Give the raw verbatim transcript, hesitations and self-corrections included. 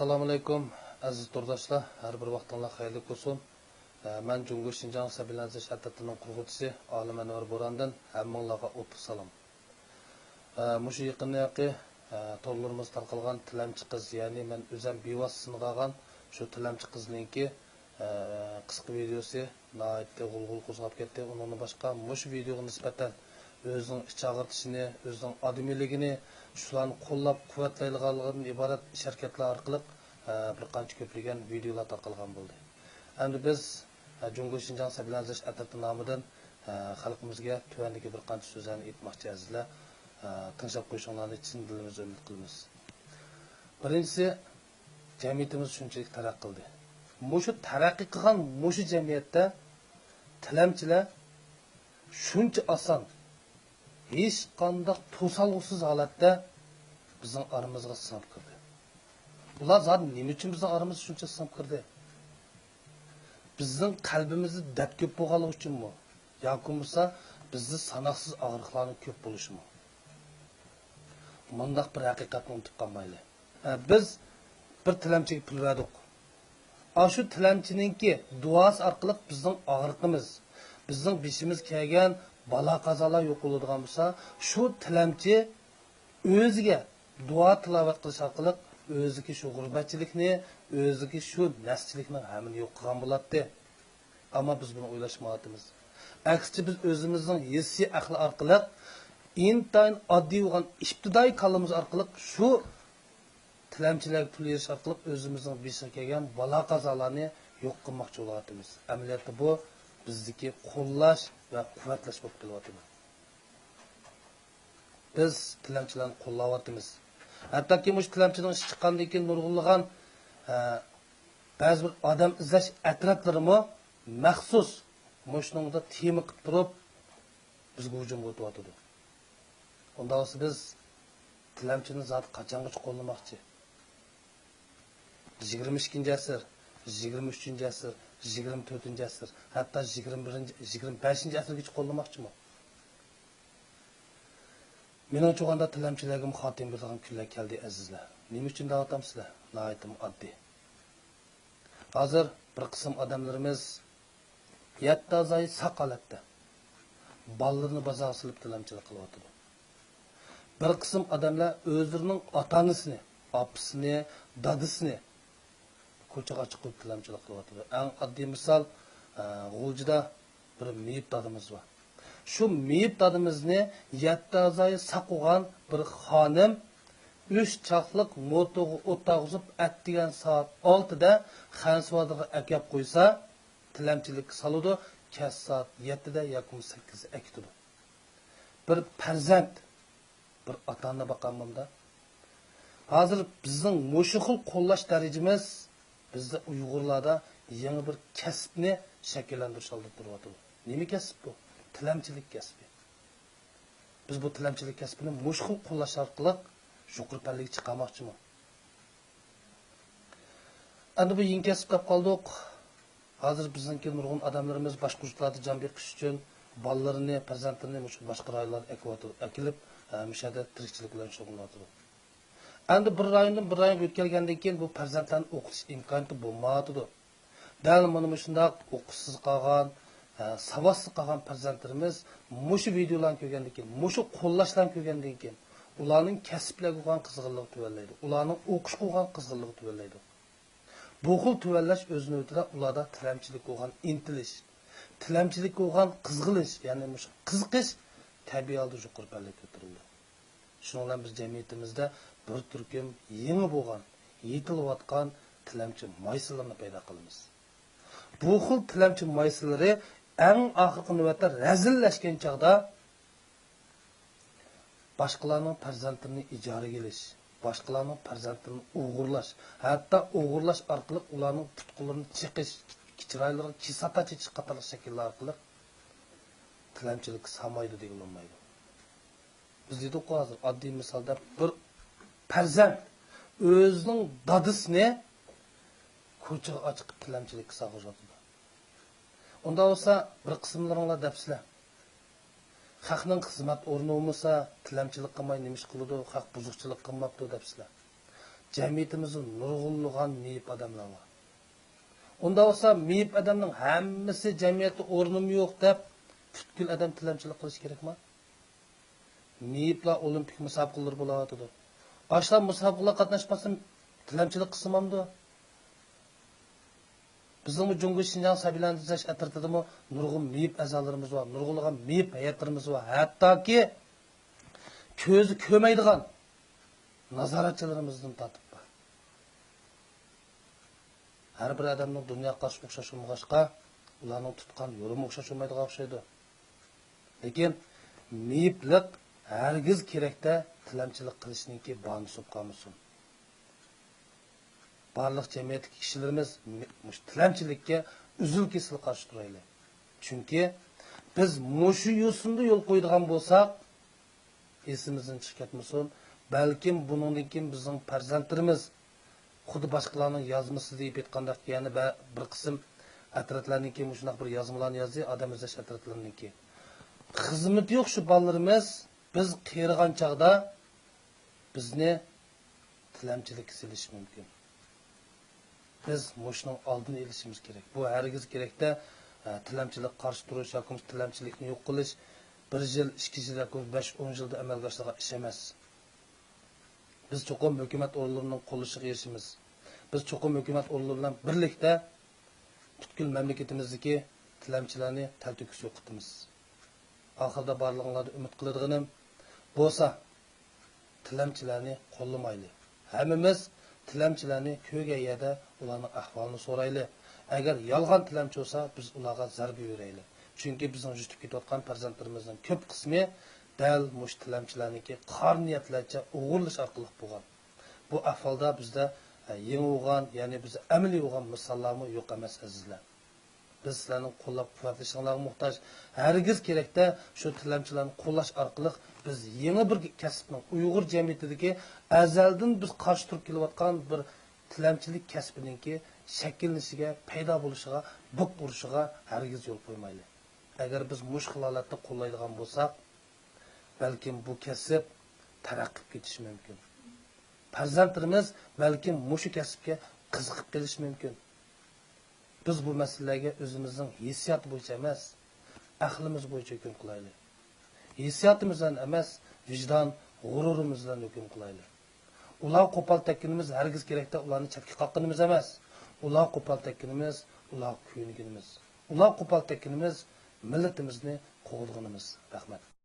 ئەسسالامۇئەلەيكۇم، ئەزىز تورداشلار، ھەر بىر ۋاقتىڭلار خەيرلىك بولسۇن. ئە، مەن جۇڭگو شىنجاڭ سەبىيلەندۈرۈش ئەترىتىنىڭ قۇرغۇچىسى ئالىم ئەنۋەر بوران دىن ھەممىڭلارغا ئوتلۇق سالام. ئە، مۇشۇ يېقىندىن بۇيان، ئە، تورلىرىمىزدا تارقالغان تىلەمچى قىز، يەنى مەن ئۆزۈم بىۋاسىتە سىنغا ئالغان شۇ تىلەمچى قىزنىڭكى، ئە، قىسقا ۋىدېئوسى ناھايىتى غۇلغۇلا قوزغاپ كەتتى. ئۇنىڭدىن باشقا مۇشۇ ۋىدېئوغا نىسبەتەن ئۆزىنىڭ ئىچ ئاغرىتىشىنى، ئۆزىنىڭ ئادىمىيلىكىنى، شۇلارنى قوللاپ قۇۋۋەتلەيدىغانلىقىدىن ئىبارەت ئىش-ھەرىكەتلەر ئارقىلىق، ئە، بىر قانچە كۆپلىگەن ۋىدېئولار تارقالغان بولدى. ئەمدى بىز، ئە، جۇڭگو شىنجاڭ سەبىيلەندۈرۈش ئەترىتى نامىدىن، ئە، خەلقىمىزگە تۆۋەندىكى بىر قانچە سۆزلەرنى ئېيتماقچى، ئەزىزلەر. ئە، تىڭشاپ قويۇشۇڭلارنى چىن دىلىمىزدىن ئۈمىد قىلىمىز. بىرىنچىسى، جەمئىيىتىمىز شۇنچىلىك تەرەققىي قىلدى. مۇشۇ تەرەققىي قىلغان مۇشۇ جەمئىيەتتە تىلەمچىلەر شۇنچە ئاسان، ھېچقانداق توسالغۇسىز ھالەتتە بىزنىڭ ئارىمىزغا سىڭىپ كىردى. ئۇلار زادى نېمە ئۈچۈن بىزنىڭ ئارىمىزغا شۇنچە سىڭىپ كىردى؟ بىزنىڭ قەلبىمىزدە دەرد كۆپ بولغانلىقى ئۈچۈنمۇ؟ ياكى بولمىسا بىزدە ساناقسىز ئاغرىقلارنىڭ كۆپ بولۇشىمۇ؟ مۇنداق بىر ھەقىقەتنى ئۇنتۇپ قالمايلى. ئە، بىز بىر تىلەمچىگە پۇل بەردۇق. ئاشۇ تىلەمچىنىڭكى دۇئاسى ئارقىلىق بىزنىڭ ئاغرىقىمىز، بىزنىڭ بېشىمىز كەلگەن بالا-قازالار يوق بولىدىغان بولسا، شۇ تىلەمچى ئۆزىگە دۇئا تىلاۋەت قىلىش ئارقىلىق ئۆزىدىكى شۇ غۇربەتچىلىكنى، ئۆزىدىكى شۇ نەسچىلىكنىڭ ھەممىنى يوق قىلغان بولاتتى. ئەمما بىز بۇنى ئويلاشمايۋاتىمىز. ئەكسىچە، بىز ئۆزىمىزنىڭ ھېسسىي ئەقلى ئارقىلىق ئىنتايىن ئاددىي بولغان ئىپتىدائىي كاللىمىز ئارقىلىق شۇ تىلەمچىلەرگە پۇل بېرىش ئارقىلىق ئۆزىمىزنىڭ بېشىغا كەلگەن بالا-قازالارنى يوق قىلماقچى بولۇۋاتىمىز. ئەمەلىيەتتە بۇ بىزدىكى قوللاش ۋە قۇۋۋەتلەش بولۇپ قېلىۋاتىدۇ. بىز تىلەمچىلەرنى قوللاۋاتىمىز. ھەتتاكى مۇشۇ تىلەمچىنىڭ ئىشى چىققاندىن كېيىن نۇرغۇنلىغان، ئە، بەزى بىر ئادەم ئىزدەش ئەترەتلىرىمۇ مەخسۇس مۇشۇنىڭدا تېما قىلىپ تۇرۇپ بىزگە ھۇجۇم قىلىۋاتىدۇ. ئۇنداق بولسا بىز تىلەمچىنى زادى قاچانغىچە قوللىماقچى؟ يىگىرمە ئىككىنچى ئەسىر، يىگىرمە ئۈچىنچى ئەسىر، يىگىرمە تۆتىنچى ئەسىر، ھەتتا يىگىرمە بىرىنچى، يىگىرمە بەشىنچى ئەسىرگىچە قوللىماقچىمۇ؟ مېنىڭچە ئۇ ئانداق تىلەمچىلەرگىمۇ خاتىمە بېرىدىغان كۈنلەر كەلدى، ئەزىزلەر. نېمە ئۈچۈن دەۋاتامسىلەر؟ ناھايىتىمۇ ئاددىي. ھازىر بىر قىسىم ئادەملىرىمىز يەتتە ئەزايى ساق ھالەتتە بالىلىرىنى بازارغا سېلىپ تىلەمچىلىك قىلىۋاتىدۇ. بىر قىسىم ئادەملەر ئۆزلىرىنىڭ ئاتا-ئانىسىنى، ئاپىسىنى، دادىسىنى كوچىغا چىقىپ تىلەمچىلىك قىلىۋاتىدۇ. ئەڭ ئاددىي مىسال، ئە، غۇلجىدا بىر مېيىپ دادىمىز بار. شۇ مېيىپ دادىمىزنى يەتتە ئەزايى ساق بولغان بىر خانىم ئۈچ چاقلىق موتورغا ئوت تارقىزىپ، ئەتىگەن سائەت ئالتىدە خەنزۇۋادىغا ئەكەپ قويسا، تىلەمچىلىككە سالىدۇ، كەچ سائەت يەتتىدە ياكى سەككىزدە ئەكېتىدۇ. بىر پەرزەنت، بىر ئاتا-ئانا باقالمامدا؟ ھازىر بىزنىڭ مۇشۇ خىل قوللاش دەرىجىمىز بىزدە ئۇيغۇرلاردا يېڭى بىر كەسىپنى شەكىللەندۈرۈش ئالدىدا تۇرۇۋاتىدۇ. نېمە كەسىپ بۇ؟ تىلەمچىلىك كەسپى. بىز بۇ تىلەمچىلىك كەسپىنى مۇشۇ خىل قوللاش ئارقىلىق يۇقىرى پەللىگە چىقارماقچىمۇ؟ ئەمدى بۇ يېڭى كەسىپ دەپ قالدۇق. ھازىر بىزنىڭكى نۇرغۇن ئادەملىرىمىز باشقا يۇرتلاردا جان بېقىش ئۈچۈن بالىلىرىنى، پەرزەنتلىرىنى مۇشۇ باشقا رايونلارغا ئەكىۋاتىدۇ، ئەكېلىپ، ئە، مۇشۇ يەردە تىرىكچىلىك بىلەن شۇغۇللىنىۋاتىدۇ. ئەمدى بىر رايوندىن بىر رايونغا ئۆتكەلگەندىن كېيىن بۇ پەرزەنتلەرنى ئوقۇتۇش ئىمكانىيىتى بولمايۋاتىدۇ. دەل مانا مۇشۇنداق ئوقۇشسىز قالغان، ئە، ساۋاتسىز قالغان پەرزەنتلىرىمىز مۇشۇ ۋىدېئولارنى كۆرگەندىن كېيىن، مۇشۇ قوللاشلارنى كۆرگەندىن كېيىن، ئۇلارنىڭ كەسىپلەرگە بولغان قىزغىنلىقى تۆۋەنلەيدۇ، ئۇلارنىڭ ئوقۇشقا بولغان قىزغىنلىقى تۆۋەنلەيدۇ. بۇ خىل تۆۋەنلەش ئۆز نۆۋىتىدە ئۇلاردا تىلەمچىلىككە بولغان ئىنتىلىش، تىلەمچىلىككە بولغان قىزغىنىش، يەنى مۇشۇ قىزىقىش تەبىئىي ھالدا يۇقىرى پەللىگە كۆتۈرۈلىدۇ. شۇنىڭ بىلەن بىز جەمئىيىتىمىزدە بىر تۈركۈم يېڭى بولغان، يېتىلىۋاتقان تىلەمچى مايسىلىرىنى پەيدا قىلىمىز. بۇ خىل تىلەمچى مايسىلىرى ئەڭ ئاخىرقى نۆۋەتتە رەزىللەشكەن چاغدا باشقىلارنىڭ پەرزەنتلىرىنى ئىجارىگە ئېلىش، باشقىلارنىڭ پەرزەنتلىرىنى ئوغرىلاش، ھەتتا ئوغرىلاش ئارقىلىق ئۇلارنىڭ پۇت-قوللىرىنى چېقىش، چىرايلىرىغا كىسلاتا چېچىش قاتارلىق شەكىللەر ئارقىلىق تىلەمچىلىككە سالمايدۇ دېگىلى بولمايدۇ. بىز دېدۇققۇ ھازىر، ئاددىي مىسالدا بىر پەرزەنت ئۆزىنىڭ دادىسىنى كوچىغا چىقىپ تىلەمچىلىككە سالغۇزۇۋاتىدۇ. ئۇنداق بولسا، بىر قىسىملىرىڭلار دەپسىلەر، خەقنىڭ خىزمەت ئورنى بولمىسا، تىلەمچىلىك قىلماي نېمە ئىش قىلىدۇ، خەق بۇزۇقچىلىق قىلماپتۇ دەپسىلەر. جەمئىيىتىمىزدە نۇرغۇنلىغان مېيىپ ئادەملەر بار. ئۇنداق بولسا، مېيىپ ئادەمنىڭ ھەممىسى جەمئىيەتتە ئورنۇم يوق دەپ، پۈتكۈل ئادەم تىلەمچىلىك قىلىش كېرەكما؟ مېيىپلار ئولىمپىك مۇسابىقىلىرى بولاۋاتىدۇ. ئاشۇلار مۇسابىقىلارغا قاتناشماستىن تىلەمچىلىك قىلسىمامدۇ؟ بىزنىڭمۇ جۇڭگو شىنجاڭ سەبىيلەرنى تۈزەش ئەترىتىدىمۇ نۇرغۇن مېيىپ ئەزالىرىمىز بار، نۇرغۇنلىغان مېيىپ ھەيئەتلىرىمىز بار، ھەتتاكى كۆزى كۆرمەيدىغان نازارەتچىلىرىمىزدىن تارتىپ بار. ھەر بىر ئادەمنىڭ دۇنيا قارىشى ئوخشاش بولمىغاچقا، ئۇلارنىڭ تۇتقان يولىمۇ ئوخشاش بولمايدىغان ئوخشايدۇ. لېكىن مېيىپلىق ھەرگىز كېرەكتە تىلەمچىلىك قىلىشنىڭكى باھانىسى بولۇپ قالمىسۇن. بارلىق جەمئىيەتتىكى كىشىلىرىمىز مۇشۇ تىلەمچىلىككە ئۈزۈل-كېسىل قارشى تۇرايلى. چۈنكى بىز مۇشۇ يوسۇندا يول قويىدىغان بولساق، ئېسىمىزدىن چىقىپ كەتمىسۇن. بەلكىم بۇنىڭدىن كېيىن بىزنىڭ پەرزەنتلىرىمىز خۇددى باشقىلارنىڭ يازمىسى دەپ ئېيتقاندەك، يەنە بە-، بىر قىسىم ئەترەتلەرنىڭكى مۇشۇنداق بىر يازمىلارنى يازدى، ئادەم ئىزدەش ئەترەتلىرىنىڭكى. خىزمىتى يوق شۇ بالىلىرىمىز، بىز قېرىغان چاغدا بىزنى تىلەمچىلىككە سېلىشى مۇمكىن. بىز مۇشۇنىڭ ئالدىنى ئېلىشىمىز كېرەك. بۇ ھەرگىز كېرەكتە، ئە، تىلەمچىلىككە قارشى تۇرۇش ياكى تىلەمچىلىكنى يوق قىلىش بىر يىل، ئىككى يىل ياكى بەش، ئون يىلدا ئەمەلگە ئاشىدىغان ئىش ئەمەس. بىز چوقۇم ھۆكۈمەت ئورۇنلىرىنىڭ قوللىشىغا ئېرىشىمىز. بىز چوقۇم ھۆكۈمەت ئورۇنلىرى بىلەن بىرلىكتە پۈتكۈل مەملىكىتىمىزدىكى تىلەمچىلەرنى تەلتۆكۈس يوقىتىمىز. ئاخىرىدا بارلىقىڭلاردىن ئۈمىد قىلىدىغىنىم بولسا، تىلەمچىلەرنى قوللىمايلى. ھەممىمىز تىلەمچىلەرنى كۆرگەن يەردە ئۇلارنىڭ ئەھۋالىنى سورايلى. ئەگەر يالغان تىلەمچى بولسا، بىز ئۇلارغا زەربە بېرەيلى. چۈنكى بىزنىڭ يۈتۈپ كېتىۋاتقان پەرزەنتلىرىمىزنىڭ كۆپ قىسمى دەل مۇشۇ تىلەمچىلەرنىڭكى قارا نىيەتلەرچە ئوغرىلىش ئارقىلىق بولغان. بۇ ئەھۋالدا بىزدە، ئە، يېڭى بولغان، يەنى بىز ئەمەلىي بولغان مىساللارمۇ يوق ئەمەس، ئەزىزلەر. بىز سىلەرنىڭ قوللاپ-قۇۋۋەتلىشىڭلارغا موھتاج. ھەرگىز كېرەكتە شۇ تىلەمچىلەرنى قوللاش ئارقىلىق بىز يېڭى بىر كەسىپنىڭ، ئۇيغۇر جەمئىيىتىدىكى ئەزەلدىن بىز قارشى تۇرۇپ كېلىۋاتقان بىر تىلەمچىلىك كەسپىنىڭكى شەكىللىنىشىگە، پەيدا بولۇشىغا، بۇك ئۇرۇشىغا ھەرگىز يول قويمايلى. ئەگەر بىز مۇشۇ خىل ھالەتتە قوللايدىغان بولساق، بەلكىم بۇ كەسىپ تەرەققىي قىلىپ كېتىشى مۇمكىن. پەرزەنتلىرىمىز بەلكىم مۇشۇ كەسىپكە قىزىقىپ قېلىشى مۇمكىن. بىز بۇ مەسىلىلەرگە ئۆزىمىزنىڭ ھېسسىياتى بويىچە ئەمەس، ئەقلىمىز بويىچە ھۆكۈم قىلايلى. ھېسسىياتىمىز بىلەن ئەمەس، ۋىجدان، غۇرۇرىمىز بىلەن ھۆكۈم قىلايلى. ئۇلارغا قوپال تەگكىنىمىز ھەرگىز كېرەكتە ئۇلارنى چەتكە قاققىنىمىز ئەمەس. ئۇلارغا قوپال تەگكىنىمىز ئۇلارغا كۆيۈنگىنىمىز. ئۇلارغا قوپال تەگكىنىمىز مىللىتىمىزنى قوغدىغىنىمىز. رەھمەت.